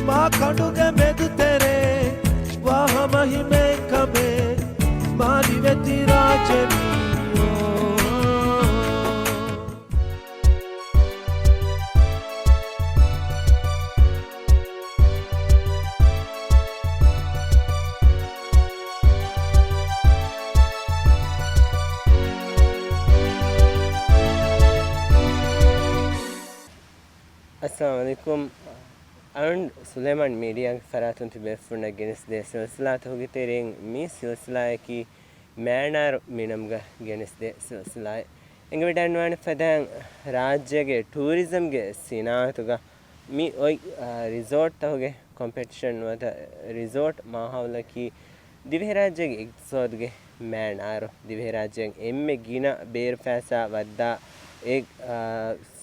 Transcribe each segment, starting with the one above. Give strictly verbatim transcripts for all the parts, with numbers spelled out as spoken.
މާ ކަނޑުގެ މެދުތެރޭ ވާ ހަމަ ހިމޭން ކަމޭ މާ ރިވެތި ރާއްޖެ މީހުން. އައްސަލާމު ޢަލައިކުމް. އަޅުން ސުލައިމާން މީޑިއާގެ ފަރާތުން ތިބޭފުޅުންނަށް ގެނެސްދޭ ސިލްސިލާތަކުގެ ތެރެއިން މި ސިލްސިލާއަކީ މޭނާރު މި ނަމުގަ ގެނެސްދޭ ސިލްސިލާއެއް. އެނގިވަޑައިގަންނަވާނެ ފަދައިން ރާއްޖޭގެ ޓޫރިޒަމްގެ ސިނާއަތުގަ މި އޮތް، އާ، ރިސޯޓްތަކުގެ ކޮމްޕެޓިޝަން ނުވަތަ ރިސޯޓް މާހައުލަކީ ދިވެހިރާއްޖޭގެ އިގްތިސޯދުގެ މޭނާރު. ދިވެހިރާއްޖޭގެ އެންމެ ގިނަ ބޭރުފައިސާ ވައްދާ އެ، އާ،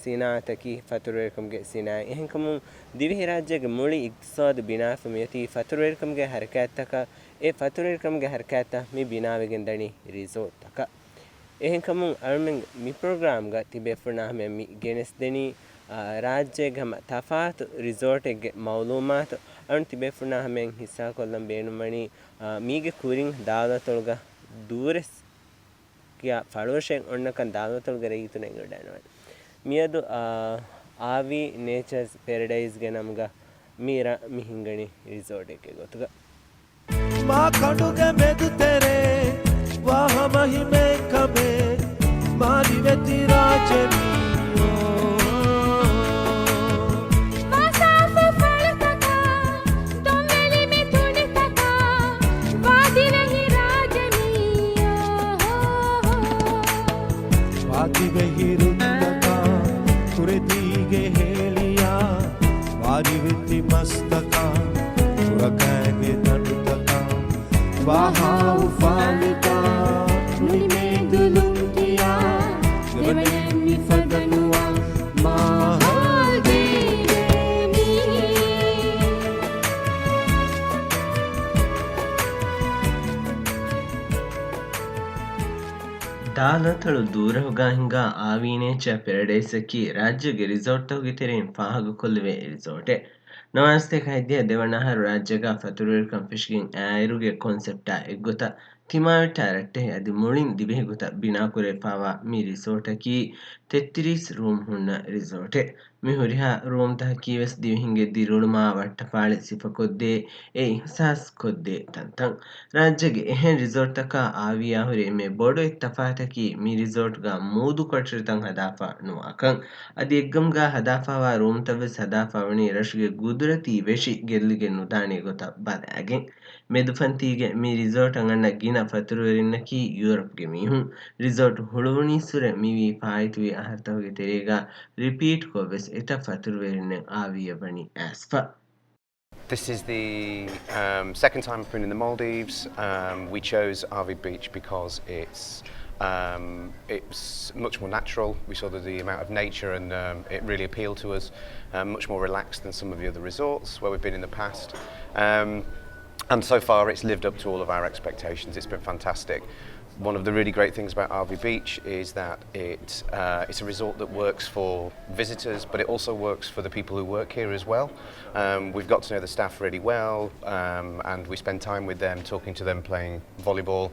ސިނާއަތަކީ ފަތުރުވެރިކަމުގެ ސިނާއަތް. އެހެންކަމުން ދިވެހިރާއްޖޭގެ މުޅި އިގްތިސޯދު ބިނާވެފަ މިއޮތީ ފަތުރުވެރިކަމުގެ ހަރަކާތްތަކަށް. އެ ފަތުރުވެރިކަމުގެ ހަރަކާތްތައް މި ބިނާވެގެން ދަނީ ރިސޯޓްތަކަށް. އެހެންކަމުން އަޅުމެން މި ޕްރޮގްރާމްގަ ތިބޭފުޅުންނާ ހަމަޔަށް މި ގެނެސްދެނީ، އާ، ރާއްޖޭގެ ހަމަ ތަފާތު ރިސޯޓެއްގެ މައުލޫމާތު. އަޅުން ތިބޭފުޅުންނާ ހަމަޔަށް ހިއްސާކޮށްލަން ބޭނުންވަނީ، އާ، މީގެ ކުރިން ދާލަތޮޅުގަ ދޫރެސް ކިޔާ ފަޅުރަށެއް އޮންނަކަން ދާލަތޮޅުގެ ރައްޔިތުން އެނގިވަޑައިގަންނަވާނެ. މިއަދު، އާ، އާވީ ނޭޗަރސް ޕެރަޑައިސްގެ ނަމުގަ މި ރަށް މި ހިނގަނީ ރިސޯޓެއްގެ ގޮތުގަ. މާ ކަނޑުގެ މެދުތެރޭ ވާ ހަމަ ހިމޭން ކަމޭ މާ ރިވެތި ރާއްޖެ މީހުން. މާ ސާފު ފަޅުތަކާ، ދޮންވެލި މި ތުނޑިތަކާ، ވާ ދިވެހި ރާއްޖެ މީހުން. ވާ ދިވެހި ރުއްތަކާ، ކުރެދީގެ ހޭލިޔާ، ވާ ރިވެތި މަސްތަކާ، ކުރަކައިގެ ދަނޑުތަކާ، ވާހާ އުފާލިތާ، ނުނިމޭ ދުލުން ކިޔާ، ދެވަނައެއް މިފަދަ ނުވާ، މާ ހާދީގެ މީހުން. ދާލަތޮޅު ދޫރަހުގާ ހިނގާ އާވީ ނޭޗާ ޕެރަޑައިސަކީ ރާއްޖޭގެ ރިސޯޓްތަކުގެ ތެރެއިން ފާހަގަކޮށްލެވޭ ރިސޯޓެއް. ނަވާރަ ސަތޭކަ ހަތްދިހަ ދެވަނަ އަހަރު ރާއްޖޭގާ ފަތުރުވެރިކަން ފެށިގެން އައިއިރުގެ ކޮންސެޕްޓާ އެއްގޮތަށް ތިމާވެއްޓާ ރައްޓެހި އަދި މުޅިން ދިވެހިގޮތަށް ބިނާކުރެވިފާވާ މި ރިސޯޓަކީ ތެއްތިރީސް ރޫމް ހުންނަ ރިސޯޓެއް. މި ހުރިހާ ރޫމްތަކަކީވެސް ދިވެހިންގެ ދިރިއުޅުމާ ވައްޓަފާޅި ސިފަކޮށްދޭ، އެ އިހްސާސް ކޮށްދޭ ތަންތަން. ރާއްޖޭގެ އެހެން ރިސޯޓްތަކާ އާވީއާ ހުރި އެންމެ ބޮޑު އެއް ތަފާތަކީ މި ރިސޯޓްގަ މޫދު ކޮޓަރިތައް ހަދާފަ ނުވާކަން. އަދި އެއްގަމުގަ ހަދާފަވާ ރޫމްތައްވެސް ހަދާފަ ވަނީ ރަށުގެ ގުދުރަތީ ވެށި ގެއްލިގެން ނުދާނެ ގޮތަށް ބަލާގެން. މެދުފަންތީގެ މި ރިސޯޓަށް އަންނަ ގިނަ ފަތުރުވެރިންނަކީ ޔޫރަޕްގެ މީހުން. ރިސޯޓް ހުޅުވުނީއްސުރެ މިވީ ފާއިތުވި އަހަރުތަކުގެ ތެރޭގަ ރިޕީޓްކޮށްވެސް އެތައް ފަތުރުވެރިންނެއް އާވީއަށް ވަނީ އައިސްފަ. This is the, um, second time I've been in the Maldives. Um, we chose Avi Beach because it's, um, it's much more natural. We saw the, the amount of nature and, um, it really appealed to us. Um, much more relaxed than some of the other resorts where we've been in the past. Um, and so far it's lived up to all of our expectations. It's been fantastic. One of the really great things about Avi Beach is that it, uh, it's a resort that works for visitors, but it also works for the people who work here as well. Um, we've got to know the staff really well, um, and we spend time with them, talking to them, playing volleyball,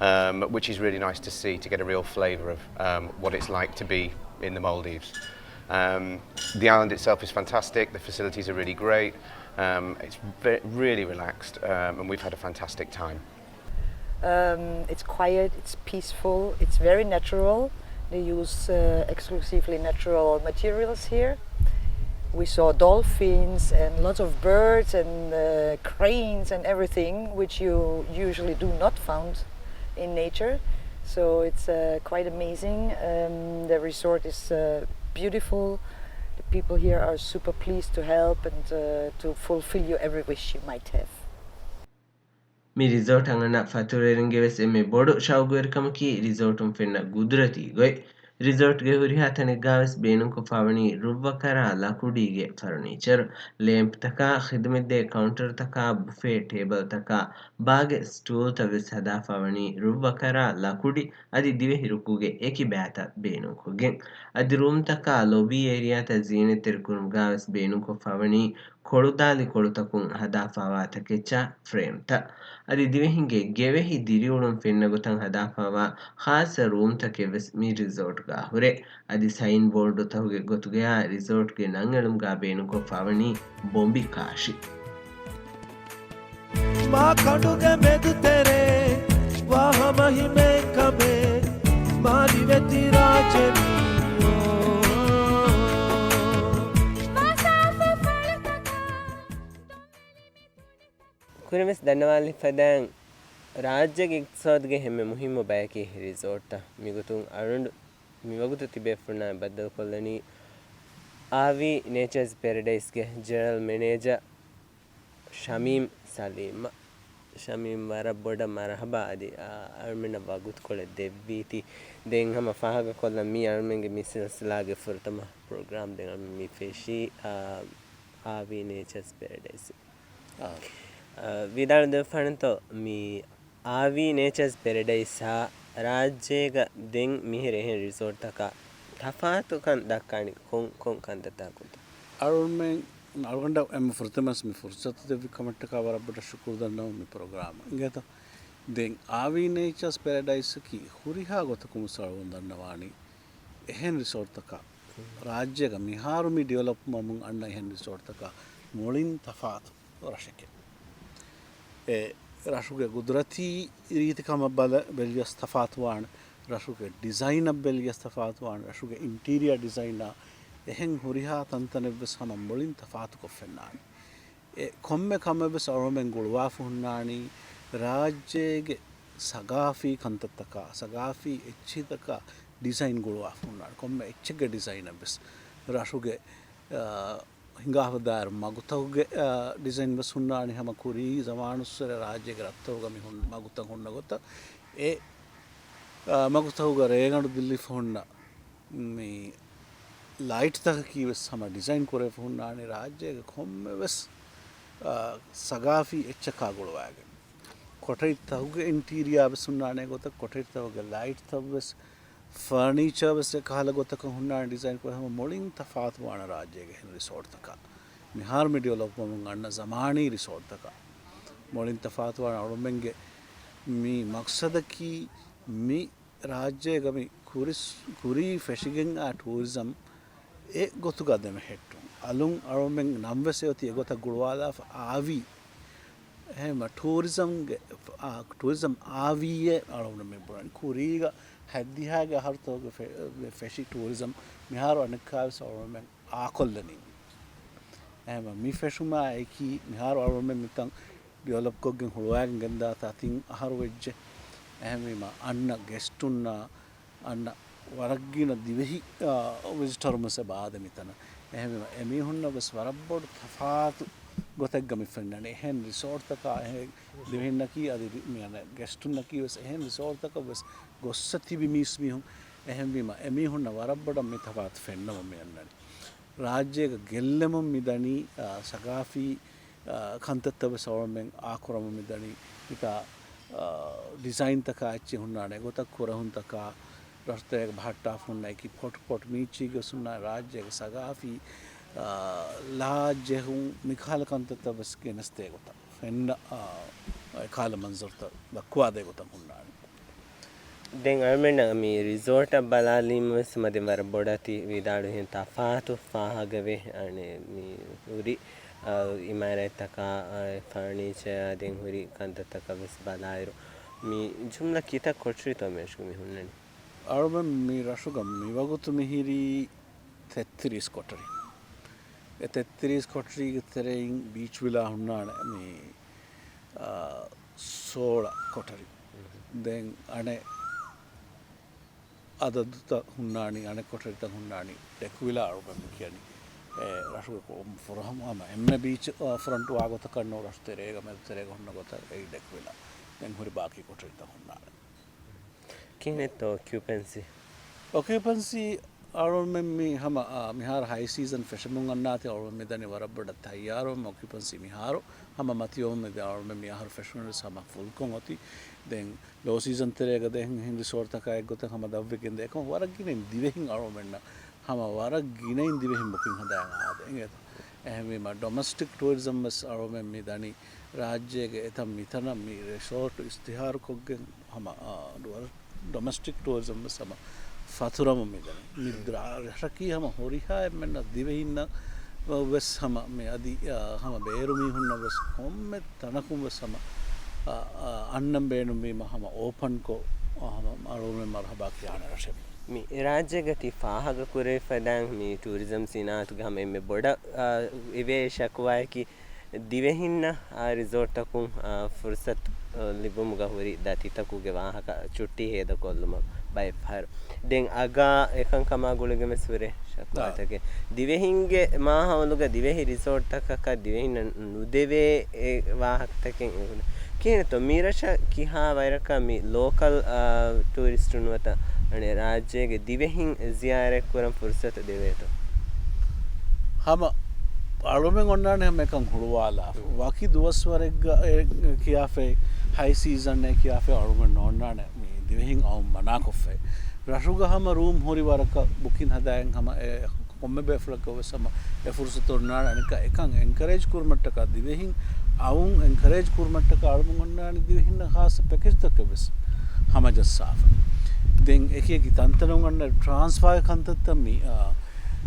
um, which is really nice to see, to get a real flavour of, um, what it's like to be in the Maldives. Um, the island itself is fantastic, the facilities are really great, um, it's ve-, really relaxed, um, and we've had a fantastic time. Um, it's quiet, it's peaceful, it's very natural. They use, uh, exclusively natural materials here. We saw dolphins and lots of birds and, uh, cranes and everything, which you usually do not found in nature. So it's, uh, quite amazing. Um, the resort is, uh, beautiful. The people here are super pleased to help and, uh, to fulfill your every wish you might have. މި ރިސޯޓަށް އަންނަ ފަތުރުވެރިންގެ ވެސް އެންމެ ބޮޑު ޝައުގުވެރިކަމަކީ ރިސޯޓުން ފެންނަ ގުދުރަތީ ގޮތް. ރިސޯޓްގެ ހުރިހާ ތަނެއްގާ ވެސް ބޭނުންކޮށްފަ ވަނީ ރުއްވަކަރާ ލަކުޑީގެ ފަރުނީޗަރު، ލޭމްޕްތަކާ، ޚިދުމަތްދޭ ކައުންޓަރުތަކާ، ބުފޭ ޓޭބަލްތަކާ، ބާގެ ސްޓޫލްތައް ވެސް ހަދާފަ ވަނީ ރުއްވަކަރާ ލަކުޑި އަދި ދިވެހި ރުކުގެ އެކި ބައިތައް ބޭނުންކޮށްގެން. އަދި ރޫމްތަކާ ލޮބީ އޭރިއާތައް ޒީނަތްތެރިކުރުމުގާ ވެސް ބޭނުންކޮށްފަ ވަނީ ކޮޅުދާލި ކޮޅުތަކުން ހަދާފާވާ ތަކެއްޗާ ފްރޭމްތައް. އަދި ދިވެހިންގެ ގެވެހި ދިރިއުޅުން ފެންނަ ގޮތަށް ހަދާފާވާ ޚާއްޞަ ރޫމްތަކެއް ވެސް މި ރިސޯޓްގަ ހުރޭ. އަދި ސައިން ބޯޑުތަކުގެ ގޮތުގަޔާ ރިސޯޓްގެ ނަން އެޅުމުގަ ބޭނުންކޮށްފާވަނީ ބޮނބި ކާށި. މާ ކަނޑުގެ މެދުތެރޭ ވާ ހަމަ ހިމޭން ކަމެއް މާ ދިވެތި ރާއްޖެ މީ. ކުރިންވެސް ދަންނަވާލި ފަދައިން، ރާއްޖޭގެ އިގްތިސޯދުގެ ހެންމެ މުހިއްމު ބަޔަކީ ރިސޯޓްތައް. މިގޮތުން އަޅުގަނޑު މިވަގުތު ތިބޭފުޅުންނާ ބައްދަލުކޮށްލަނީ އާވީ ނޭޗާސް ޕެރަޑައިސްގެ ޖެނެރަލް މެނޭޖަރ ޝަމީމް ސަލީމް. ޝަމީމް، ވަރަށް ބޮޑަށް މަރުޙަބާ އަދި، އާ، އަޅުމެންނަށް ވަގުތުކޮޅެއް ދެއްވީތީ. ދެން ހަމަ ފާހަގަކޮށްލަން މީ އަޅުމެންގެ މި ސިލްސިލާގެ ފުރަތަމަ ޕްރޮގްރާމް. ދެން އަޅުމެން މި ފެށީ، އާ، އާވީ ނޭޗާސް ޕެރަޑައިސް. އާ. އާ، ވިދާޅު ދެއްވާނެތޯ މި އާވީ ނޭޗާސް ޕެރަޑައިސްއާ ރާއްޖޭގަ ދެން މިހިރަ އެހެން ރިސޯޓްތަކާ ތަފާތުކަން ދައްކާނީ ކޮން ކޮން ކަންތައްތަކުންތޯ؟ އަޅުމެން، އަޅުގަނޑަށް އެންމެ ފުރަތަމަސް މި ފުރުސަތު ދެއްވި ކަމަށްޓަކާ ވަރަށް ބޮޑަށް ޝުކުރު ދަންނަވަން މި ޕްރޮގްރާމަށް. އިނގޭތޯ؟ ދެން އާވީ ނޭޗާސް ޕެރަޑައިސަކީ ހުރިހާ ގޮތަކުން ވެސް އަޅުގަނޑު ދަންނަވާނީ އެހެން ރިސޯޓްތަކާ، ރާއްޖޭގަ މިހާރު މި ޑިވެލޮޕް ވަމުން އަންނަ އެހެން ރިސޯޓްތަކާ މުޅިން ތަފާތު ރަށެކޭ. އެ ރަށުގެ ގުދުރަތީ ރީތިކަމަށް ބަލަ-، ބެލިޔަސް ތަފާތުވާނެ، ރަށުގެ ޑިޒައިނަށް ބެލިޔަސް ތަފާތުވާނެ، ރަށުގެ އިންޓީރިއަ ޑިޒައިނާ އެހެން ހުރިހާ ތަންތަނެއްވެސް ހަމަ މުޅިން ތަފާތުކޮށް ފެންނާނެ. އެ ކޮންމެ ކަމެއްވެސް އަޅުމެން ގުޅުވާފަ ހުންނާނީ ރާއްޖޭގެ ސަގާފީ ކަންތައްތަކާ، ސަގާފީ އެއްޗިހިތަކާ ޑިޒައިން ގުޅުވާފަ ހުންނާނެ. ކޮންމެ އެއްޗެއްގެ ޑިޒައިނެއްވެސް ރަށުގެ، އާ، ހިނގާފަ ދާއިރު މަގުތަކުގެ، އާ، ޑިޒައިން ވެސް ހުންނާނީ ހަމަ ކުރީ ޒަމާނުއްސުރެ ރާއްޖޭގެ ރަށްތަކުގަ މި ހުން-، މަގުތައް ހުންނަ ގޮތަށް. އެ، އާ، މަގުތަކުގަ ރޭގަނޑު ދިއްލިފަ ހުންނަ މި ލައިޓްތަކަކީ ވެސް ހަމަ ޑިޒައިން ކުރެފަ ހުންނާނީ ރާއްޖޭގެ ކޮންމެ ވެސް، އާ، ސަގާފީ އެއްޗަކާ ގުޅުވާގެން. ކޮޓަރިތަކުގެ އިންޓީރިއާ ވެސް ހުންނާނެ ގޮތަށް، ކޮޓަރިތަކުގެ ލައިޓްތައް ވެސް، ފަރނީޗާ ވެސް އެކަހަލަ ގޮތަކަށް ހުންނާނެ ޑިޒައިން ކުރެ ހަމަ މުޅިން ތަފާތުވާނެ ރާއްޖޭގެ އެހެން ރިސޯޓްތަކާ. މިހާރު މި ޑިވެލޮޕް ވަމުން އަންނަ ޒަމާނީ ރިސޯޓްތަކާ މުޅިން ތަފާތުވާނެ. އަޅުމެންގެ މި މަޤްޞަދަކީ މި ރާއްޖޭގަ މި ކުރިސް-، ކުރީ ފެށިގެން އާ ޓޫރިޒަމް އެ ގޮތުގަ ދެމެހެއްޓުން. އަލުން އަޅުމެން ނަން ވެސް އެއޮތީ އެގޮތަށް ގުޅުވާލާފަ އާވީ. އެހެންވީމަ ޓޫރިޒަމްގެ، އާ، ޓޫރިޒަމް އާވީއޭ އަޅުގަނޑު މި ބުނަނީ. ކުރީގަ ހަތްދިހައިގެ އަހަރުތަކުގެ ފެ-، ފެށި ޓޫރިޒަމް މިހާރު އަނެއްކާވެސް އަޅުގަނޑުމެން އާކޮށްލަނީ. އެހެންވީމަ މި ފެށުމާ އެކީ މިހާރު އަޅުގަނޑުމެން މިތަން ޑިވެލޮޕްކޮށްގެން ހުޅުވާގެން ގެންދާތާ ތިން އަހަރު ވެއްޖެ. އެހެންވީމަ އަންނަ ގެސްޓުންނާ އަންނަ ވަރަށްގިނަ ދިވެހި، އާ، ވިޒިޓަރުން ވެސް އެބަ އާދެ މިތަނަށް. އެހެންވީމަ އެމީހުންނަށް ވެސް ވަރަށް ބޮޑު ތަފާތު ގޮތެއްގަ މި ފެންނަނީ. އެހެން ރިސޯޓްތަކާ އެހެން ދިވެހިންނަކީ އަދި ދި-، މި އަނެއް ގެސްޓުންނަކީ ވެސް އެހެން ރިސޯޓްތަކަށް ވެސް ގޮއްސަ ތިބި މީސްމީހުން. އެހެންވީމަ އެމީހުންނަށް ވަރަށް ބޮޑަށް މި ތަފާތު ފެންނަމުން މި އަންނަނީ. ރާއްޖޭގަ ގެއްލެމުން މި ދަނީ، އާ، ސަގާފީ އާ، ކަންތައްތައް ވެސް އަޅުމެން އާކުރަމުން މިދަނީ. މިތާ، އާ، ޑިޒައިންތަކާ އެއްޗެއް ހުންނާނެ ގޮތަށް ކުރެހުންތަކާ ރަށުތެރޭގަ ބަހައްޓާފަ ހުންނަ އެކި ޕޮޓް ޕޮޓް މީޗީގެ ވެސް ހުންނާނެ ރާއްޖޭގެ ސަގާފީ، އާ، ލާ ޖެހުން މިކަހަލަ ކަންތައްތައް ވެސް ގެނެސްދޭ ގޮތަށް ފެންނަ، އާ، އެކަހަލަ މަންޒަރުތައް ދައްކުވާދޭ ގޮތަށް ހުންނާނެ. ދެން އަޅުމެންނަށް މި ރިސޯޓަށް ބަލާލީމަ ވެސް މަދެން ވަރަށް ބޮޑަށް ތި ވިދާޅުވިހެން ތަފާތު ފާހަގަވޭ. އަނެއް މި ހުރި، އަ، އިމާރާތްތަކާ، އަ، ފަރނީޗަރ ދެން ހުރި ކަންތައްތަކަށް ވެސް ބަލާއިރު، މި ޖުމްލަ ކިތައް ކޮޓަރިތޯ މި ރަށުގަ މި ހުންނަނީ؟ އަޅުމެން މި ރަށުގަ މިވަގުތު މިހިރީ ތެއްތިރީސް ކޮޓަރި. އެ ތެއްތިރީސް ކޮޓަރީގެ ތެރެއިން ބީޗް ވިލާ ހުންނާނެ މި، އާ، ސޯޅަ ކޮޓަރި. ދެން އަނެއް އަދަދުތައް ހުންނާނީ، އަނެއް ކޮޓަރިތައް ހުންނާނީ ޑެކް ވިލާ އަޅުގަނޑު ކިޔަނީ. އެ ރަށުގެ ކޮ-، ފުރަހަމަ ހަމަ އެންމެ ބީޗް، އާ، ފްރަންޓް ވާ ގޮތަކަށް ނޫން، ރަށު ތެރޭގަ މެދު ތެރޭގަ ހުންނަ ގޮތަށް އެއީ ޑެކް ވިލާ. ދެން ހުރި ބާކީ ކޮޓަރިތައް ހުންނާނެ. ކިހިނެއްތޯ އޮކިއުޕެންސީ؟ އޮކިއުޕެންސީ އަޅުމެން މި ހަމަ، އާ، މިހާރު ހައި ސީޒަން ފެށެމުން އަންނާތީ އަޅުމެން މިދަނީ ވަރަށް ބޮޑަށް ތައްޔާރުވަމުން އޮކިއުޕެންސީ މިހާރު ހަމަ މަތިވަމުން މިދެން އަޅުމެން މި އަހަރު ފެށުނަސް ހަމަ ފުލްކޮށް އޮތީ. ދެން ލޯ ސީޒަން ތެރޭގަ ދެން ހިން ރިސޯޓްތަކާ އެއްގޮތަށް ހަމަ ދަށްވެގެން ދޭ. އެކަމަ ވަރަށް ގިނައިން ދިވެހިން އަޅުމެންނަށް ހަމަ ވަރަށް ގިނައިން ދިވެހިން ބުކިން ހަދާ އާދެ އިނގޭތޯ. އެހެންވީމަ، ޑޮމެސްޓިކް ޓޫރިޒަމް ވެސް އަޅުމެން މި ދަނީ ރާއްޖޭގެ އެތައް މިތަނަށް މި ރެސޯޓް އިސްތިހާރުކޮށްގެން ހަމަ، އާ، ޑުވަ-، ޑޮމެސްޓިކް ޓޫރިޒަމް ވެސް ހަމަ ފަތުރަމުން މި ދަނީ. މި ރާ-، ރަށަކީ ހަމަ ހުރިހާ އެންމެންނަށް ދިވެހިންނަށް ވެސް ހަމަ މި އަދި، އާ، ހަމަ ބޭރު މީހުންނަށް ވެސް ކޮންމެ ތަނަކުން ވެސް ހަމަ، އާ، އާ، އަންނަން ބޭނުންވީމަ ހަމަ އޯޕަންކޮށް، އާ، ހަމަ އަޅުމެން މަރުހަބާ ކިޔާނެ ރަށެއް. މި ރާއްޖޭގަ ތި ފާހަގަ ކުރެވިފަ ދާން މި ޓޫރިޒަމް ސިނާއަތުގެ ހަމަ އެންމެ ބޮޑަށް، އާ، އިވޭ ޝަކުވާއަކީ ދިވެހިންނަށް، އާ، ރިސޯޓްތަކުން، އާ، ފުރުސަތު، އާ، ލިބުމުގަ ހުރި ދަތިތަކުގެ ވާހަކަ ޗުއްޓީ ހޭދަކޮށްލުމަށް ބައެއް ފަހަރު. ދެން އަގާ އެކަންކަމާ ގުޅިގެން ވެސް ހުރޭ ޝަކުވާތަކެއް. ދިވެހިންގެ މާހައުލުގަ ދިވެހި ރިސޯޓްތަކަކަށް ދިވެހިންނަށް ނުދެވޭ އެ ވާހަކަތަކެއް އެ ހުރި. ކިހިނެއްތޯ މިރަށަށް ކިހާ ވަރަކަށް މި ލޯކަލް، އާ، ޓޫރިސްޓު ނުވަތަ އަނެއް ރާއްޖޭގެ ދިވެހިން ޒިޔާރަތް ކުރަން ފުރުސަތު ދެވޭތޯ؟ ހަމަ އަޅުމެން އޮންނާނެ ހަމަ އެކަން ހުޅުވާލާފަ. ވަކި ދުވަސްވަރެއްގަ އެ ކިޔާފައި، ހައި ސީޒަން އެ ކިޔާފައި އަޅުމެން ނޯންނާނެ މި ދިވެހިން އައުން މަނާކޮށްފައި. ރަށުގަ ހަމަ ރޫމް ހުރި ވަރަކަށް ބުކިން ހަދާއިން ހަމަ އެ ކޮންމެ ބޭފުޅަކަށް ވެސް ހަމަ އެ ފުރުސަތު އޮންނާނެ. އަނެއްކާ އެކަން އެންކަރޭޖް ކުރުމަށްޓަކާ ދިވެހިން އައުން އެންކަރޭޖް ކުރުމަށްޓަކާ އަޅުމެން އޮންނާނެ ދިވެހިންނަށް ހާއްސަ ޕެކޭޖްތަކެއް ވެސް ހަމަޖައްސާފަ. ދެން އެކި އެކި ތަންތަނުން އަންނަ ޓްރާންސްފާގެ ކަންތައްތައް މި، އާ،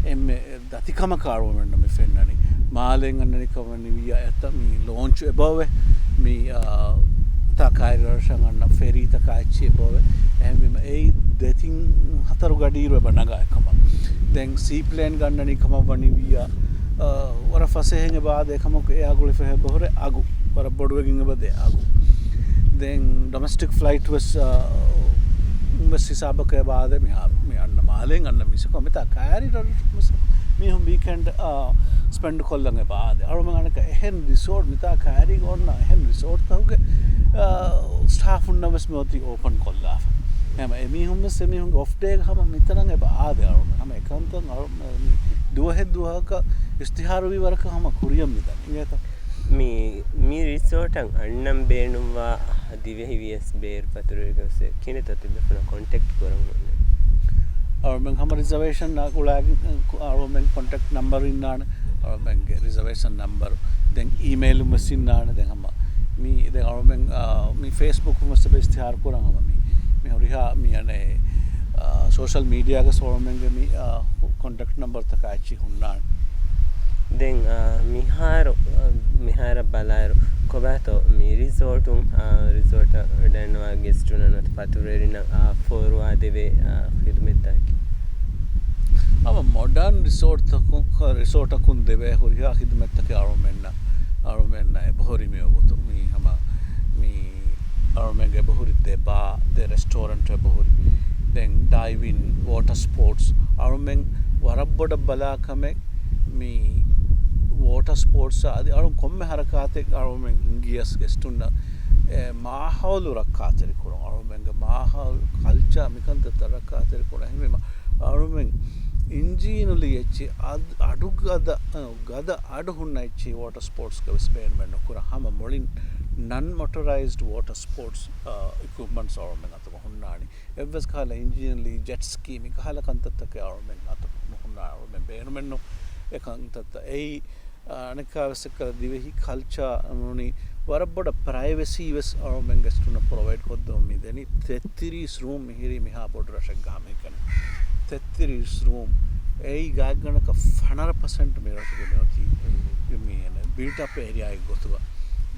އެންމެ ދަތިކަމަކަށް އަޅުމެންނަށް މި ފެންނަނީ. މާލެއިން އަންނަނިކަމަށް ވިއްޔާ އެތައް މި ލޯންޗު އެބައޮވެ. މި، އާ، ތާ ކައިރި ރަށަށް އަންނަ ފެރީތަކާ އެއްޗި އެބައޮވެ. އެހެންވީމަ އެއީ ދެތިން ހަތަރު ގަޑިއިރު އެބަ ނަގާ އެކަމަށް. ދެން ސީޕްލޭން ގަންނަނީ ކަމަށް ވަނިވިއްޔާ، އާ، ވަރަށް ފަސޭހައިން އެބަ އާދޭ ކަމަކު އެއާ ގުޅިފަ އެބަހުރޭ އަގު. ވަރަށް ބޮޑުވެގެން އެބަ ދޭ އަގު. ދެން ޑޮމެސްޓިކް ފްލައިޓް ވެސް، އާ، ވެސް ހިސާބަކަށް އެބަ އާދޭ މިހާރު. މި އަންނަ މާލެއިން އަންނަ މީސަކު މިތާ ކައިރި ރަށް މީހުން ވީކެންޑް، އާ، ސްޕެންޑް ކޮށްލަން އެބަ އާދޭ. އަޅުމެން އަނެކަ އެހެން ރިސޯޓް މިތާ ކައިރީގަ އޮންނަ އެހެން ރިސޯޓްތަކުގެ، އާ، ސްޓާފުންނަށް ވެސް މިއޮތީ އޯޕަން ކޮށްލާފަ. ހަމަ އެމީހުން ވެސް އެމީހުންގެ އޮފް ޑޭގަ ހަމަ މިތަނަށް އެބަ އާދޭ އަޅުމެން. ހަމަ އެކަންތައް އަޅު-، މި ދުވަހެއް ދުވަހަކަށް އިސްތިހާރުވީ ވަރަކަށް ހަމަ ކުރިޔަށް މިދަނީ. އިނގޭތަ؟ މި، މި ރިސޯޓަށް އަންނަން ބޭނުންވާ ދިވެހި ވިޔަސް ބޭރު ފަތުރުވެރިކަން ވެސް ކިހިނެއްތޯ ތިބޭފުޅުން ކޮންޓެކްޓް ކުރަން އޮންނަނީ؟ އަޅުމެން ހަމަ ރިޒަވޭޝަން އަ، ގުޅާގެން، އަ، އަޅުމެން ކޮންޓެކްޓް ނަމްބަރު އިންނާނެ. އަޅުމެންގެ ރިޒަވޭޝަން ނަމްބަރު. ދެން އީމެއިލުން ވެސް އިންނާނެ. ދެން ހަމަ މި، ދެން އަޅުމެން، އަ، މި ފޭސްބުކުން ވެސް އެބަ އިސްތިހާރު ކުރަން ހަމަ މި، މި ހުރިހާ މި އަނެއް، އަ، ސޯޝަލް މީޑިއާގަ އަޅުމެންގެ މި، އަ، ކޮންޓެކްޓް ނަމްބަރުތަކާ އެއްޗި ހުންނާނެ. ދެން، އާ، މިހާރު، އާ، މިހާރަށް ބަލާއިރު، ކޮބާތޯ މި ރިސޯޓުން، އާ، ރިސޯޓަށް ޑަންވާ ގެސްޓުންނަށް ނުވަތަ ފަތުރުވެރިންނަށް، އާ، ފޯރުވާ ދެވޭ، އާ، ޚިދުމަތްތަކެއް؟ ހަމަ މޮޑާން ރިސޯޓްތަކުން، ރިސޯޓަކުން ދެވޭ ހުރިހާ ޚިދުމަތްތަކެއް އަޅުމެންނަށް، އަޅުމެންނަށް އެބަހުރި މިވަގުތު. މީ ހަމަ، މީ އަޅުމެންގެ އެބަހުރި ދެ ބާ، ދެ ރެސްޓޯރެންޓް އެބަހުރި. ދެން ޑައިވިން، ވޯޓަ ސްޕޯޓްސް. އަޅުމެން ވަރަށް ބޮޑަށް ބަލާ ކަމެއް މި ވޯޓަ ސްޕޯޓްސް އަދި އަޅުން ކޮންމެ ހަރަކާތެއް އަޅުމެން އިނގިޔަސް ގެސްޓުންނަށް އެ މާހައުލު ރައްކާތެރި ކުރުން. އަޅުމެންގެ މާހައުލު ކަލްޗާ މިކަންތައްތައް ރައްކާތެރި ކުރުން. އެހެންވީމަ އަޅުމެން އިންޖީނުލީ އެއްޗެއް އަދް-، އަޑުގަދަ، ގަދަ އަޑު ހުންނަ އެއްޗެއް ވޯޓަ ސްޕޯޓްސްގަ ވެސް ބޭނުމެއް ނުކުރާ. ހަމަ މުޅިން ނަން މޮޓަރައިޒްޑް ވޯޓަ ސްޕޯޓްސް، އާ، އިކުއިޕްމަންޓްސް އަޅުމެން އަތުގަ ހުންނާނީ. އެއްވެސް ކަހަލަ އިންޖީނުލީ ޖެޓް ސްކީ މި ކަހަލަ ކަންތައްތަކެއް އަޅުމެން އަތު ނުހުންނާ، އަޅުމެން ބޭނުމެއްނު އެ ކަންތައްތައް. އެއީ، އަނެއްކާވެސް އެއްކަލަ ދިވެހި ކަލްޗާ ނޫނީ ވަރަށް ބޮޑަށް ޕްރައިވެސީ ވެސް އަޅުމެން ގެސްޓުންނަށް ޕްރޮވައިޑް ކޮށްދެމުން މި ދެނީ. ތެއްތިރީސް ރޫމް މިހިރީ މިހާ ބޮޑު ރަށެއްގަ ހަމައެކަނި. ތެއްތިރީސް ރޫމް. އެއީ ގާތްގަނޑަކަށް ފަނަރަ ޕަސެންޓް މި ރަށުގެ މިއޮތީ މި ބިލްޓް އަޕް އޭރިއާއެއް ގޮތުގަ.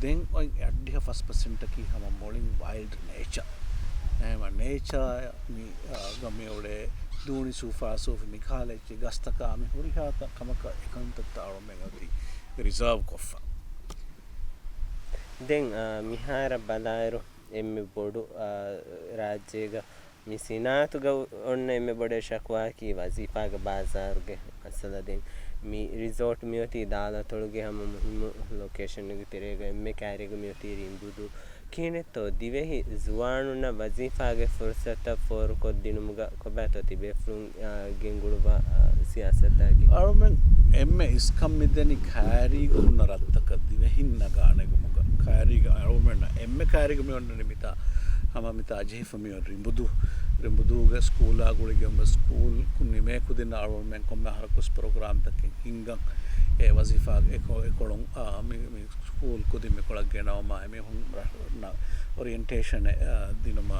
ދެން އޮތް އަށްޑިހަ ފަސް ޕަސެންޓަކީ ހަމަ މުޅިން ވައިލްޑް ނޭޗާ. އެހެންވީމަ ނޭޗާ މި، އާ، ގަ މި އުޅޭ ދޫނި ސޫފާސޫފި މިކަހަލަ އެއްޗެއް ގަސްތަކާ މި ހުރިހާ ތަ-، ކަމަކަށް އެކަންތައްތައް އަޅުމެން އޮތީ ރިޒާވް ކޮށްފަ. ދެން، އާ، މިހާރަށް ބަލާއިރު އެންމެ ބޮޑު، އާ، ރާއްޖޭގަ މި ސިނާއަތުގަ އޮންނަ އެންމެ ބޮޑެއް ޝަކުވާއަކީ ވަޒީފާގެ ބާޒާރުގެ މައްސަލަ. ދެން މި ރިސޯޓް މިއޮތީ ދާލަތޮޅުގެ ހަމަ މުހިއްމު ލޮކޭޝަންގެ ތެރޭގަ އެންމެ ކައިރީގަ މިއޮތީ ރިނބުދޫ. ކިހިނެއްތޯ ދިވެހި ޒުވާނުންނަށް ވަޒީފާގެ ފުރުސަތަށް ފޯރުކޮށްދިނުމުގަ ކޮބާތޯ ތިބޭފުޅުން، އާ، ގެންގުޅުއްވާ، އާ، ސިޔާސަތާގެ؟ އަޅުމެން އެންމެ އިސްކަން މިދެނީ ކައިރީގަ ހުންނަ ރަށްތަކަށް ދިވެހިން ނަގާނެގޮތުގަ. ކައިރީގަ އަޅުމެންނަށް އެންމެ ކައިރީގަ މި އޮންނަނީ މިތާ، ހަމަ މިތާ ޖެހިފަ މި ރިނބުދޫ، ރިނބުދޫގެ ސްކޫލާ ގުޅިގެން ސްކޫލް ނިމޭ ކުދިން އަޅުމެން ކޮންމެ ހަރަކުސް ޕްރޮގްރާމްތަކެއް ހިންގަން. އެ ވަޒީފާގެ އެކޮ-، އެކޮޅުން، އާ، މި، މި ސްކޫލް ކުދިން މިކޮޅަށް ގެނައުމާ، އެމީހުން ރަށް-، ނަ-، އޮރިއެންޓޭޝަނެއް، އާ، ދިނުމާ،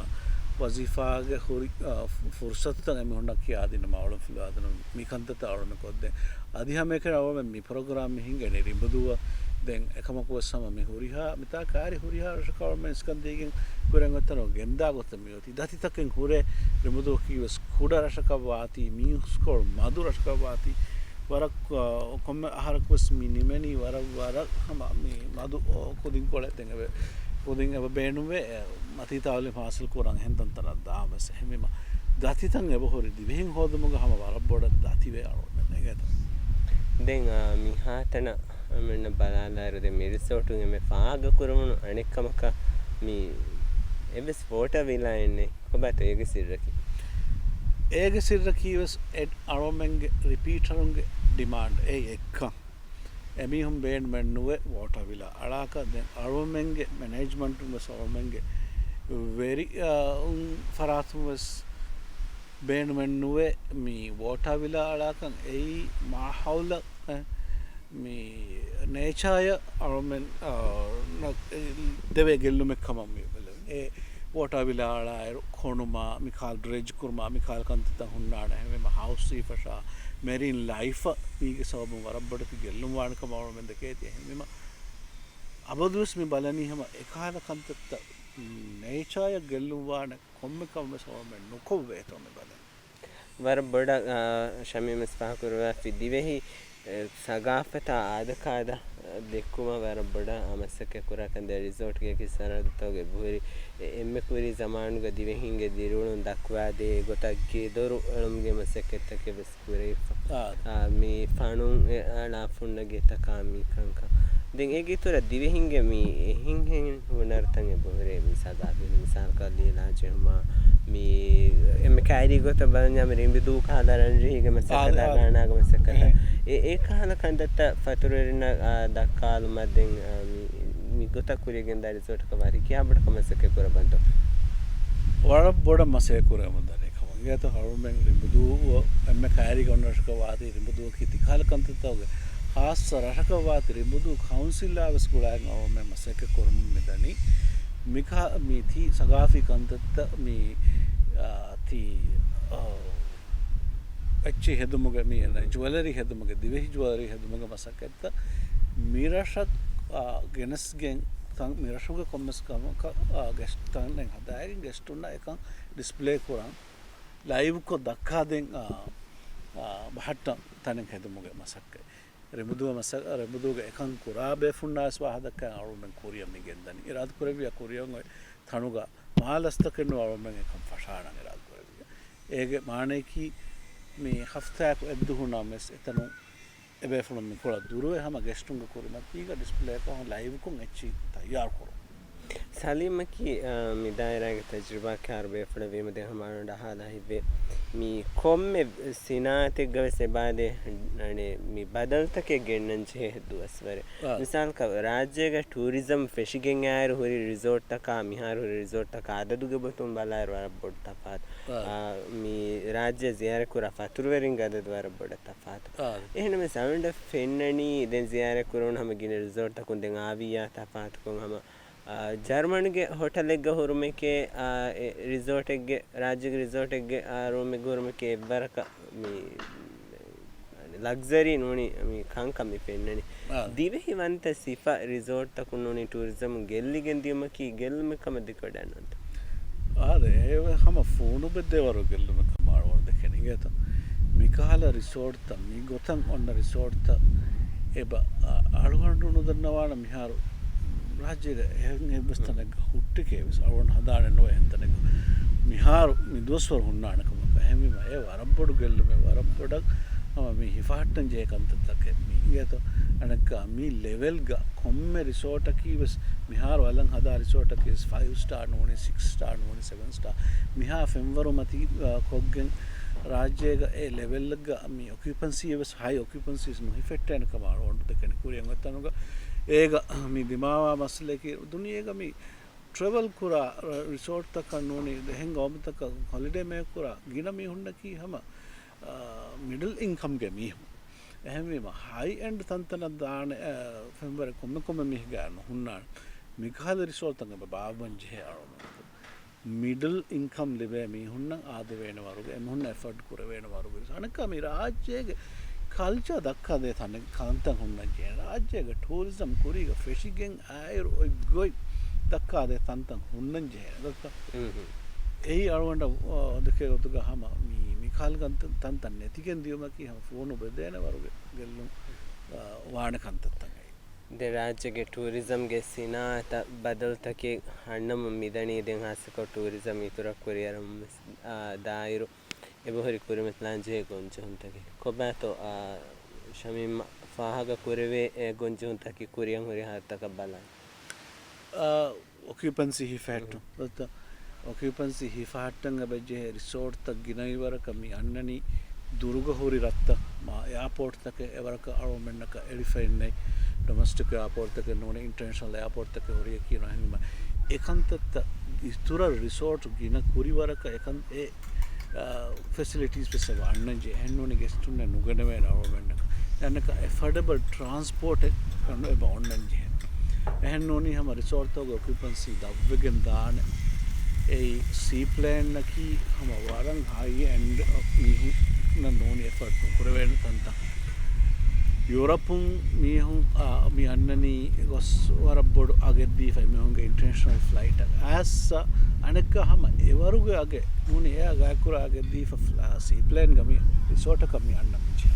ވަޒީފާގެ ހުރި، އާ، ފު-، ފުރުސަތުތައް އެމީހުންނަށް ކިޔާދިނުމާ، އަޅުން ފިލާދިނުމަށް މި ކަންތައްތައް އަޅުމެ ކޮށްދޭ. އަދި ހަމައެކަނި އަޅުމެ މި ޕްރޮގްރާމް މި ހިނގެނީ ރިނބުދޫއަށް. ދެން އެކަމަކުވެސް ހަމަ މި ހުރިހާ، މިތާ ކާރި ހުރިހާ ރަށަކަށް އަޅުމެ އިސްކަން ދީގެން ކުރިއަށް އޮތްތަނުން ގެންދާ ގޮތަށް މި އޮތީ. ދަތިތަކެއް ހުރޭ، ރިނބުދޫއަކީ ވެސް ކުޑަ ރަށަކަށް ވާތީ، މީސްކޮޅު މަދު ރަށަކަށް ވާތީ، ވަރަށް، އާ، ކޮންމެ އަހަރަކު ވެސް މި ނިމެނީ ވަރަށް، ވަރަށް ހަމަ މި މަދު، އާ، ކުދިންކޮޅެއް. ދެން އެބަ-، ކުދިން އެބަ ބޭނުންވޭ، އެ، މަތީ ތައުލީމް ހާސިލް ކުރަން އެހެން ތަންތަނަށް ދާން ވެސް. އެހެންވީމަ، ދަތިތައް އެބަހުރި ދިވެހިން ހޯދުމުގަ ހަމަ ވަރަށް ބޮޑަށް ދަތިވޭ އަޅުގަނޑުމެން އެނގޭތަ؟ ދެން، އާ، މިހާތަނަށް އަޅުގަނޑުމެންނަށް ބަލާލާއިރު، ދެން މި ރިސޯޓުން އެންމެ ފާހަގަކުރެވުނު އަނެއް ކަމަކަށް މި އެއްވެސް ވޯޓަރ ވިލާއެއް ނެތް. ކޮބާތޯ އޭގެ ސިއްރަކީ؟ އޭގެ ސިއްރަކީ ވެސް އެ-، އަޅުމެންގެ ރިޕީޓަރުންގެ ޑިމާންޑް އެއީ އެއްކަން. އެމީހުން ބޭނުމެއް ނުވޭ ވޯޓަރ ވިލާ އަޅާކަށް. ދެން އަޅުމެންގެ މެނޭޖްމަންޓުން ވެސް އަޅުމެންގެ ވެރި، އާ، އުން ފަރާތުން ވެސް ބޭނުމެއް ނުވޭ މި ވޯޓާ ވިލާ އަޅާކަން. އެއީ މާހައުލަށް، އެ، މި ނޭޗާއަށް އަޅުމެން، އާ، ނަ-، ދެވޭ ގެއްލުމެއް ކަމަށް މި ބެލެވެނީ. އެ ވޯޓާ ވިލާ އަޅާއިރު ކޮނުމާ، މި ކާލް ޑްރެޖް ކުރުމާ، މި ކާލް ކަންތައްތައް ހުންނާނެ. އެހެންވީމަ ހައުސް ސީފަށާ، މެރީން ލައިފަށް މީގެ ސަބަބުން ވަރަށް ބޮޑަކަށް ގެއްލުން ވާނެ ކަމަށް އަޅުމެން ދެކޭތީ. އެހެންވީމަ އަބަދުވެސް މި ބަލަނީ ހަމަ އެކަހަލަ ކަންތައްތައް ނޭޗާއަށް ގެއްލުން ވާނެ ކޮންމެ ކަމެއް ވެސް އަޅުމެން ނުކޮށްވޭތޯ މި ބަލަނީ. ވަރަށް ބޮޑަށް، އާ، ޝަމީމް ވެސް ފާހަގަކުރުވާފި ދިވެހި، އެ، ސަގާފަތާ އާދަކާދަ ދެއްކުމަށް ވަރަށް ބޮޑަށް މަސައްކަތް ކުރާކަން ދެން ރިސޯޓްގެ ސަރަހައްދުތަކުގެ އެބަހުރި އެ-، އެންމެ ކުރީ ޒަމާނުގަ ދިވެހިންގެ ދިރިއުޅުން ދައްކަވާދޭ ގޮތަށް ގެދޮރު އެޅުމުގެ މަސައްކަތްތަކެއް ވެސް ކުރެވިފަ. އާ. އާ، މި ފަނުން އެ-، އަޅާ ފުންނަ ގެތަކާ މި ކަންކަން. ދެން އޭގެ އިތުރަށް ދިވެހިންގެ މި އެހެން ހެން ހުނަރުތައް އެބަހުރޭ މި ސަދާ ބިން މިސާލަކަށް ލީލާ ޖެހުމާ، މި އެންމެ ކައިރީ ގޮތަށް ބަލަންޏާ މި ރިނބުދޫ ކަހަލަ ރަންރިހީގެ މަސައްކަތާ އާ، އާ. ގާނާގެ މަސައްކަތާ. އެ-، އެ ކަހަލަ ކަންތައްތައް ފަތުރުވެރިންނަށް، އާ، ދައްކާލުމަށް ދެން، އާ، މި، މި ގޮތަށް ކުރިޔަށް ގެންދާ ރިސޯޓަކަށް ވާތީ ކިހާ ބޮޑަކަށް މަސައްކަތް ކުރައްވަންތޯ؟ ވަރަށް ބޮޑަށް މަސައްކަތް ކުރެވެމުން ދަނީ ކަމަށް. އިނގޭތޯ އަޅުމެން ރިނބުދޫ އެންމެ ކައިރީގަ އޮންނަ ރަށަކަށް ވާތީ ރިނބުދޫއަކީ ތިކަހަލަ ކަންތައްތަކުގެ ހާއްސަ ރަށަކަށް ވާތީ ރިނބުދޫ ކައުންސިލާ ވެސް ގުޅާގެން އަޅުމެން މަސައްކަތް ކުރަމުން މި ދަނީ. މިކަހަ-، މި ތީ ސަގާފީ ކަންތައްތައް މި، އާ، ތީ، އާ، އެއްޗިހި ހެދުމުގެ މި ޖުވެލަރީ ހެދުމުގެ، ދިވެހި ޖުވެލަރީ ހެދުމުގެ މަސައްކަތްތައް މިރަށަށް، އާ، ގެނެސްގެން ތަން މިރަށުގެ ކޮންމެސް ކަމަކަށް، އާ، ގެސްޓް ތަނެއް ހަދާގެން ގެސްޓުންނަށް އެކަން ޑިސްޕްލޭ ކުރަން، ލައިވްކޮށް ދައްކާދޭން، އާ، އާ، ބަހައްޓަން ތަނެއް ހެދުމުގެ މަސައްކަތް. ރިނބުދޫ މަސަ-، ރިނބުދޫގެ އެކަން ކުރާ ބޭފުންނާވެސް ވާހަކަ ދައްކަން އަޅުމެން ކުރިއަށް މި ގެންދަނީ. އިރާދަ ކުރެއްވިޔާ ކުރިއަށް އޮތް ތަނުގަ މާލަސްތަކެއް ނުވަ އަޅުމެން އެކަން ފަށާނަން އިރާދަ ކުރެއްވި. އޭގެ މާނަޔަކީ މި ހަފްތާއަކު އެއްދުވަހު ނަމަވެސް އެތަނުން އެބޭފުޅުން މިކޮޅަށް ދުރުވެ ހަމަ ގެސްޓުންގެ ކުރިމަތީގަ ޑިސްޕްލޭކޮށް ލައިވްކޮށް އެއްޗިހި ތައްޔާރު ކުރުން. ސަލީމަކީ، އާ، މި ދާއިރާގެ ތަޖްރިބާކާރު ބޭފުޅެއް ވީމަ ދެން ހަމަ އަޅުގަނޑަށް އަހާލާ ހިތްވޭ. މި ކޮންމެ ސިނާއަތެއްގަ ވެސް އެބައާދޭ، އަނެ، މި ބަދަލުތަކެއް ގެންނަން ޖެހޭ ހެއްދުވަސްވަރެއް. އާ. މިސާލަކަށް ރާއްޖޭގަ ޓޫރިޒަމް ފެށިގެން އައިރު ހުރި ރިސޯޓްތަކާ މިހާރު ހުރި ރިސޯޓްތަކާ އަދަދުގެ ގޮތުން ބަލާއިރު ވަރަށް ބޮޑު ތަފާތު. އާ. އާ، މި ރާއްޖެ ޒިޔާރަތްކުރާ ފަތުރުވެރިންގެ އަދަދު ވަރަށް ބޮޑަށް ތަފާތު. އާ. އެހެންނަމަވެސް އަޅުގަނޑަށް ފެންނަނީ ދެން ޒިޔާރަތް ކުރެވުނު ހަމަ ގިނަ ރިސޯޓްތަކުން ދެން އާވިއްޔާ ތަފާތުކޮށް ހަމަ، އާ، ޖަރުމަނުގެ ހޮޓަލެއްގަ ހުރުމެކޭ، އާ، އެ ރިސޯޓެއްގެ، ރާއްޖޭގެ ރިސޯޓެއްގެ، އާ، ރޫމެއްގަ ހުރުމެކޭ އެއްވަރަކަށް މި ލަގްޒަރީ ނޫނީ މި ކަންކަން މި ފެންނަނީ. އާ. ދިވެހި ވަންތަ ސިފަ ރިސޯޓްތަކުން ނޫނީ ޓޫރިޒަމް ގެއްލިގެން ދިޔުމަކީ ގެއްލުމެއް ކަމަށް ދެކެވަޑައިނުވަންތަ؟ އާދެ، އެ ހަމަ ފޫނުބެއްދޭވަރު ގެއްލުމެއް ކަމަށް އަޅުގަނޑު ދެކެނީ އިނގޭތަ؟ މިކަހަލަ ރިސޯޓްތައް، މި ގޮތަށް އޮންނަ ރިސޯޓްތައް އެބަ، އަ، އަޅުގަނޑު ނުދަންނަވާނަ މިހާރު ރާއްޖޭގަ އެހެން އެއްވެސް ތަނެއްގަ ހުއްޓިކޭ ވެސް އަޅުގަނޑު ހަނދާނެއް ނުވޭ އެހެން ތަނެއްގަ މިހާރު މި ދުވަސްވަރު ހުންނާނެ ކަމަކަށް. އެހެންވީމަ އެ ވަރަށް ބޮޑު ގެއްލުމެއް، ވަރަށް ބޮޑަށް ހަމަ މި ހިފަހައްޓަން ޖެހޭ ކަންތައްތަކެއް މި އިނގޭތޯ. އަނެއްކާ މި ލެވެލްގަ ކޮންމެ ރިސޯޓަކީ ވެސް މިހާރު އަލަށް ހަދާ ރިސޯޓަކީ ވެސް ފައިވް ސްޓާ ނޫނީ، ސިކްސް ސްޓާ ނޫނީ، ސެވެން ސްޓާ. މިހާ ފެންވަރު މަތީ، އާ، ކޮށްގެން ރާއްޖޭގަ އެ ލެވެލްގަ މި އޮކިއުޕަންސީ ވެސް ހައި އޮކިއުޕަންސީސް ނުހިފެއްޓޭނެ ކަމަށް އަޅުގަނޑު ދެކެނީ ކުރިއަށް އޮތް ތަނުގަ. އޭގަ މި ދިމާވާ މައްސަލައަކީ ދުނިޔޭގަ މި ޓްރެވެލް ކުރާ ރ-، ރިސޯޓްތަކަށް ނޫނީ އެހެން ގައުމުތަކަށް ހޮލިޑޭ މޭކް ކުރާ ގިނަ މީހުންނަކީ ހަމަ، އާ، މިޑަލް އިންކަމްގެ މީހުން. އެހެންވީމަ، ހައި އެންޑް ތަންތަނަށް ދާނެ، އަ، ފެންވަރެއް ކޮންމެ ކޮންމެ މީހެއްގައި ނުހުންނާނެ. މިކަހަލަ ރިސޯޓްތައް އެބަ ބާއްވަން ޖެހޭ އަޅުގަނޑު. މިޑްލް އިންކަމް ލިބޭ މީހުންނަށް އާދެވޭނެ ވަރުގެ، އެމީހުންނަށް އެފޯޑް ކުރެވޭނެ ވަރުގެ. އަނެއްކާ މި ރާއްޖޭގެ ކަލްޗާ ދައްކާދޭ ތަނެއް، ތަންތަން ހުންނަން ޖެހޭ. ރާއްޖޭގެ ޓޫރިޒަމް ކުރީގަ ފެށިގެން އައިރު އޮތް ގޮތް ދައްކާދޭ ތަންތަން ހުންނަން ޖެހޭ. ދައްކާ. އެއީ އަޅުގަނޑަށް، އާ، ދެކޭ ގޮތުގަ ހަމަ މި، މި ކަހަލަ ތަންތަން ނެތިގެން ދިޔުމަކީ ހަމަ ފޫނު ބެދޭނެ ވަރުގެ ގެއްލުން، އާ، ވާނެ ކަންތައްތައް އެއީ. ދެން ރާއްޖޭގެ ޓޫރިޒަމްގެ ސިނާއަތަށް ބަދަލުތަކެއް އަންނަމުން މިދަނީ. ދެން ހާއްސަކޮށް ޓޫރިޒަމް އިތުރަށް ކުރިއަރަމުން ވެސް، އާ، ދާއިރު އެބަހުރި ކުރިމަތިލާން ޖެހޭ ގޮންޖެހުންތަކެއް. ކޮބާތޯ، އާ، ޝަމީމް ފާހަގަ ކުރެވޭ އެ ގޮންޖެހުންތަކެއް ކުރިއަށް ހުރި ހާލަތަކަށް ބަލާން؟ އާ، އޮކިއުޕަންސީ ހިފަހައްޓުން. އޮކިއުޕަންސީ ހިފަހައްޓަން އެބަޖެހޭ ރިސޯޓްތައް ގިނަ ވަރަކަށް މި އަންނަނީ ދުރުގަ ހުރި ރަށްތައް، މާ އެއާޕޯޓްތަކެއް އެވަރަކަށް އަޅުގަނޑުމެންނަކަށް އެޅިފައެއް ނެތް. ޑޮމެސްޓިކް އެއާޕޯޓްތަކެއް ނޫނީ، އިންޓަރނޭޝަނަލް އެއާޕޯޓްތަކެއް ހުރިޔަކީ ނުހެންވީމަ، އެކަންތައްތައް އިތުރަށް ރިސޯޓް ގިނަ ކުރި ވަރަކަށް އެކަން އެ، އާ، ފެސިލިޓީސް ވެސް އެބަ އަންނަން ޖެހޭ. އެހެންނޫނީ ގެސްޓުންނެއް ނުގެނެވޭނެ އަޅުގަނޑުމެންނަކަށް. އަނެއްކާ އެފޯޑަބަލް ޓްރާންސްޕޯޓެއް އެބަ އޮންނަން ޖެހޭ. އެހެންނޫނީ ހަމަ ރިސޯޓްތަކުގެ އޮކިއުޕަންސީ ދަށްވެގެން ދާނެ. އެއީ ސީ ޕްލޭނަކީ ހަމަ ވަރަށް ހައި އެންޑް މީހުންނަށް ނޫނީ އެފޯޑް ނުކުރެވޭނެ ތަންތަން. ޔޫރަޕުން މީހުން، އާ، މި އަންނަނީ ގޮސް ވަރަށް ބޮޑު އަގެއް ދީފަ އެމީހުންގެ އިންޓަރނޭޝަނަލް ފްލައިޓަށް. އައިސް އަނެއްކާ ހަމަ އެވަރުގެ އަގެއް ނޫނީ އެއާ ގާތްކުރާ އަގެއް ދީފަ ފްލަ-، އާ، ސީ ޕްލޭންގަ މި ރިސޯޓަކަށް މި އަންނަ މިޖެހޭ.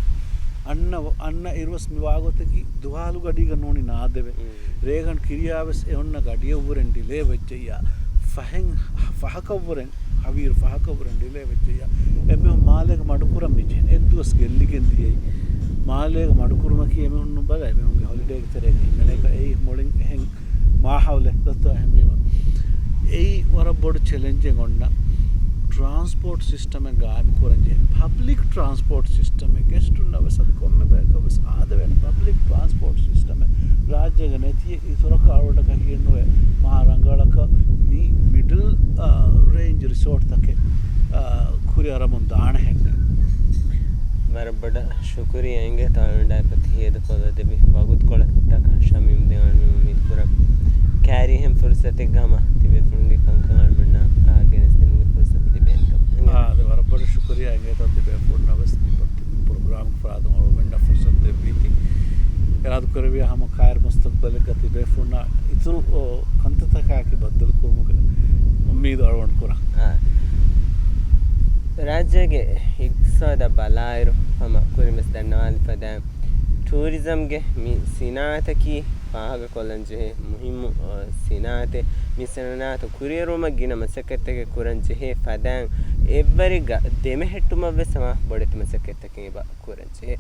އަންނަ، އަންނަ އިރުވެސް މި ވާގޮތަކީ ދުވާލު ގަޑީގަ ނޫނީ ނާދެވޭ. ރޭގަނޑު ކިރިޔާވެސް އެ އޮންނަ ގަޑިއަށްވުރެން ޑިލޭ ވެއްޖެއްޔާ، ފަހެން ފަހަކަށްވުރެން، ހަވީރު ފަހަކަށްވުރެން ޑިލޭ ވެއްޖެއްޔާ، އެމީހުން މާލޭގަ މަޑުކުރަން މިޖެހެން. އެއްދުވަސް ގެއްލިގެން ދިޔައީ. މާލޭގަ މަޑުކުރުމަކީ އެމީހުން ނުބަލާ، އެމީހުންގެ ހޮލިޑޭގެ ތެރޭގަ ހިމެނޭކަށް. އެއީ މުޅިން އެހެން މާހައުލެއް ދޮތޯ އެހެންވީމަ. އެއީ ވަރަށް ބޮޑު ޗެލެންޖެއް އޮންނަ. ޓްރާންސްޕޯޓް ސިސްޓަމެއް ގާއިމް ކުރަން ޖެހޭ. ޕަބްލިކް ޓްރާންސްޕޯޓް ސިސްޓަމެއް ގެސްޓުންނަށް ވެސް އަދި ކޮންމެ ބަޔަކަށް ވެސް އާދެވޭނެ ޕަބްލިކް ޓްރާންސްޕޯޓް ސިސްޓަމެއް ރާއްޖޭގަ ނެތި އިތުރަކަށް އަޅުގަނޑަކަށް ހިއެއްނުވޭ މާ ރަނގަޅަކަށް މި މިޑްލް، އާ، ރޭންޖް ރިސޯޓްތަކެއް، އާ، ކުރިއަރަމުން ދާނެ ހެންނެއް. ވަރަށް ބޮޑަށް ޝުކުރިއްޔާ އިނގޭތޯ އަޅުގަނޑާއެކު ތި ހޭދަކޮށްލަދެއްވި ވަގުތުކޮޅަށް. ޝަމީމް ދެން އަޅުގަނޑު އުއްމީދު ކުރަން ކާރި އެހެން ފުރުސަތެއްގަ ހަމަ ތިބޭފުޅުންގެ ކަންކަން އަޅުގަނޑުމެންނާ ގެނެސްދިނުމުގެ ފުރުސަތު ލިބޭނެކަމަށް. އާ، އާދެ، ވަރަށް ބޮޑަށް ޝުކުރިއްޔާ އިނގޭތޯ ތިބޭފުޅުންނަށް ވެސް މި ޕްރޮ-، މި ޕްރޮގްރާމްގެ ފަރާތުން އަޅުގަނޑަށް ފުރުސަތު ދެއްވީތީ. އިރާދަކުރެއްވިއްޔާ ހަމަ ކައިރި މުސްތަގްބަލެއްގަ ތިބޭފުޅުންނަށް އިތުރު، އޯ، ކަންތައްތަކާއެކީ ބައްދަލުކުރުމުގެ އުއްމީދު އަޅުގަނޑު ކުރަން. އާ. ރާއްޖޭގެ އިގްތިސާދަށް ބަލާއިރު ހަމަ ކުރިން ވެސް ދަންނަވާލި ފަދައިން، ޓޫރިޒަމްގެ މި ސިނާއަތަކީ ފާހަގަކޮށްލަން ޖެހޭ މުހިއްމު، އާ، ސިނާއަތެއް. މި ސިނާއަތު ކުރިއެރުމަށް ގިނަ މަސައްކަތްތަކެއް ކުރަން ޖެހޭ ފަދައިން، އެއްވަރެއްގަ ދެމެހެއްޓުމަށް ވެސް ހަމަ ބޮޑެތި މަސައްކަތްތަކެއް އެބަ ކުރަން ޖެހޭ.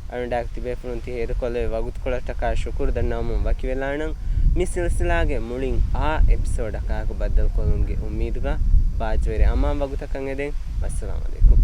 އަޅުގަނޑާއެކު ތިބޭފުޅުން ތި ހޭދަކޮށްލެވި ވަގުތުކޮޅަށްޓަކާ ޝުކުރު ދަންނަވަމުން ވަކިވެލާނަން. މި ސިލްސިލާގެ މުޅިން އާ އެޕިސޯޑަކާއެކު ބައްދަލުކޮށްލުމުގެ އުއްމީދުގަ ބާއްޖަވެރި އަމާން ވަގުތަކަށް އެދެން. ވައްސަލާމް އަލައިކުމް.